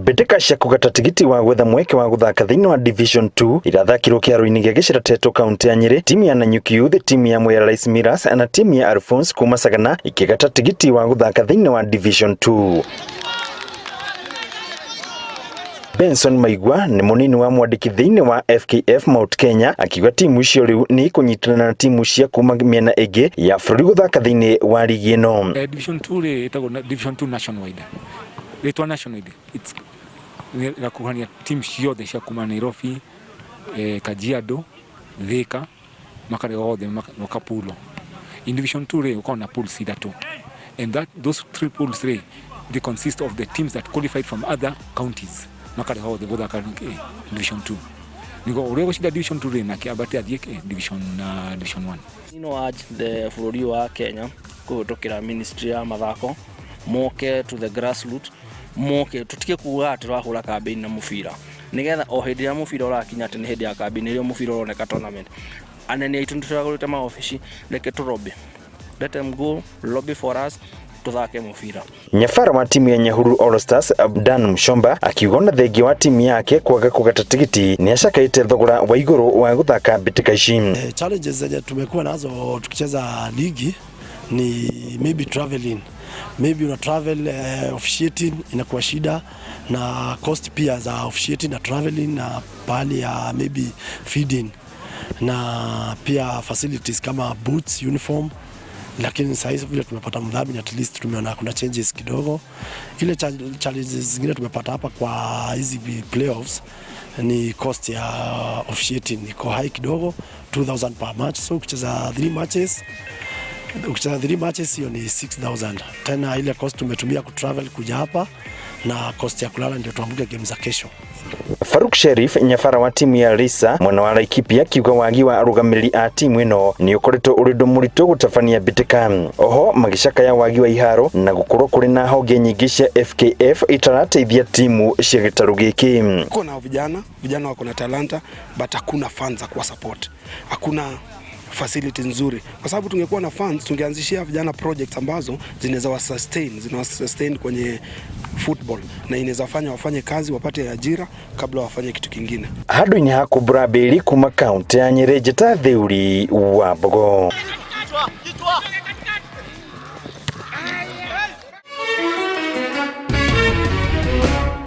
Mbĩtĩka cia kũgata tigiti wa gwetha mweke wa gũthaka thĩinĩ wa Division 2 irathakirwo kĩharo-inĩ gĩa Gĩcĩra Tetũ kaunti ya Nyĩrĩ. Timu ya Nanyuki Youth, timu ya Mwea Rice Millers na timu ya Alphonse kuma Sagana ikĩgata tigiti wa gũthaka thĩinĩ wa Division 2. Benson Maigua nĩ mũnini wa mwandĩki thĩinĩ wa FKF Mount Kenya akiuga timu icio rĩu nĩ ikũnyitana na timu cia kuma mĩena ĩngĩ ya bũrũri gũthaka thĩinĩ wa ligi ĩno. Division 2 rĩ ĩtagwo Division 2 nationwide. Rĩtwa nationwide it's ĩrakuruhania team ciothe cia kuma Nairobi, Kajiado, Thika, makarega othe makapulo. In Division 2 rĩ gũkoragwo na pools ithatũ, and that those three pools rĩ, they consist of the teams that qualified from other counties, makarega othe gũthaka Division 2, nĩguo ũrĩa ũgũcinda Division 2 rĩ nake ambate athiĩ Division 1. No urge the bũrũri wa Kenya kũhĩtũkĩra ministry ya mathako moke to the grassroots, moke tutige kuga atĩ tũrahũra campaign na mũbira, nĩgetha o hĩndĩ ĩrĩa mũbira ũrakinya atĩ nĩ hĩndĩ ya campaign nĩrĩo mũbira ũroneka tournament. Anene aitũ nĩtũragũrĩte maobici, reke tũ lobby, let them go lobby for us tũthake mũbira. Nyabara wa timu ya Nyahururu All Stars Dan Mshomba akiuga ona thengia wa timu yake kwaga kũgata tigiti nĩ acakaĩte thogora wa igũrũ wa gũthaka mbĩtĩka ici. Challenges zenye tumekuwa nazo tukicheza ligi ni maybe traveling, maybe una travel, officiating inakuwa shida na cost pia za officiating na traveling na pahali ya maybe feeding na pia facilities kama boots, uniform. Lakini saa hizi vile tumepata mdhamini, at least tumeona kuna changes kidogo. Ile challenges zingine tumepata hapa kwa hizi playoffs ni cost ya officiating iko high kidogo, 2000 per match. So ukicheza 3 matches, ukicheza 3 matches hiyo ni 6000. Tena ile cost tumetumia kutravel kuja hapa na cost ya kulala ndio tuambuke game za kesho. Faruk Sherif, nyabara wa timu ya Risa mwena wa Laikipia, akiuga wagi wa arũgamĩrĩri a timu ĩno nĩ ũkoretwo ũrĩ ũndũ mũritũ gũtabania mbĩtĩka. Oho magĩcakaya wagi wa iharo na gũkorwo kũrĩ na honge nyingĩ cia FKF itarateithia timu cia gĩtarũ gĩkĩ. Tuko na vijana, vijana wako na talanta, but hakuna funds za kuwa support, hakuna facility nzuri, kwa sababu tungekuwa na funds tungeanzishia vijana projects ambazo zinaweza wa sustain, zina sustain kwenye football na inaweza fanya wafanye kazi, wapate ajira kabla wafanye kitu kingine. Handũ-inĩ ha kũmbũra mbĩri kuma kaunti ya Nyĩrĩ, njĩta Theuri wa Mbogo.